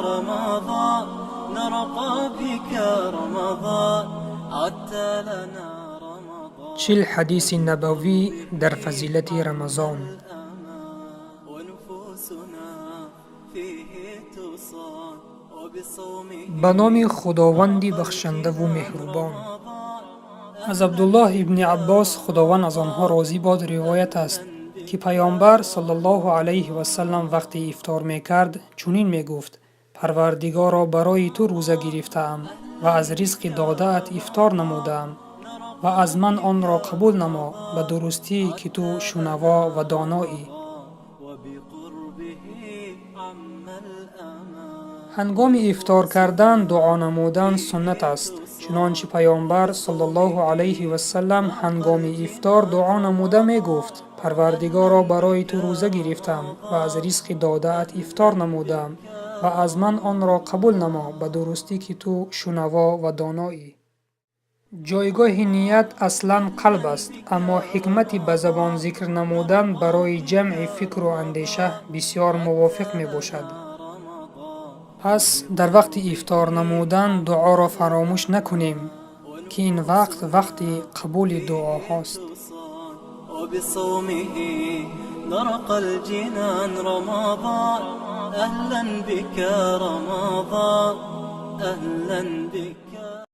رمضان، نرقى بك رمضان، عدت لنا رمضان. 40 ҳадиси набавӣ дар фазилати Рамазон. ونفوسنا فيه تصان وبصومه. Ба номи Худованди бахшандаву меҳрубон. Аз Абдуллоҳ ибни Аббос, Худованд аз онҳо розӣ бод, ривоят аст, ки Паёмбар саллаллоҳу алайҳи васаллам вақте ифтор мекард, чунин мегуфт: «Парвардигоро, барои ту рӯза гирифтаам ва аз ризқи додаат ифтор намудаам ва аз ман онро қабул намо, ба дурустӣ, ки ту шунаво ва доноӣ». وبقربه عم الأمان. Ҳангоми ифтор кардан дуо намудан суннат аст, чунончи Паёмбар саллаллоҳу алайҳи васаллам ҳангоми ифтор дуо намуда мегуфт: «Парвардигоро, барои ту рӯза гирифтам ва аз ризқи додаат ифтор намудаам ва аз ман онро қабул намо, ба дурустӣ, ки ту шунаво ва доноӣ». Ҷойгоҳи ният аслан қалб аст, аммо ҳикмати ба забон зикр намудан барои ҷамъи фикру андеша бисёр мувофиқ мебошад. Пас дар вақти ифтор намудан дуоро фаромӯш накунем, ки ин вақт вақти қабули дуоҳост. وبصومه نرقى الجنان رمضان، أهلا بك رمضان، أهلا بك.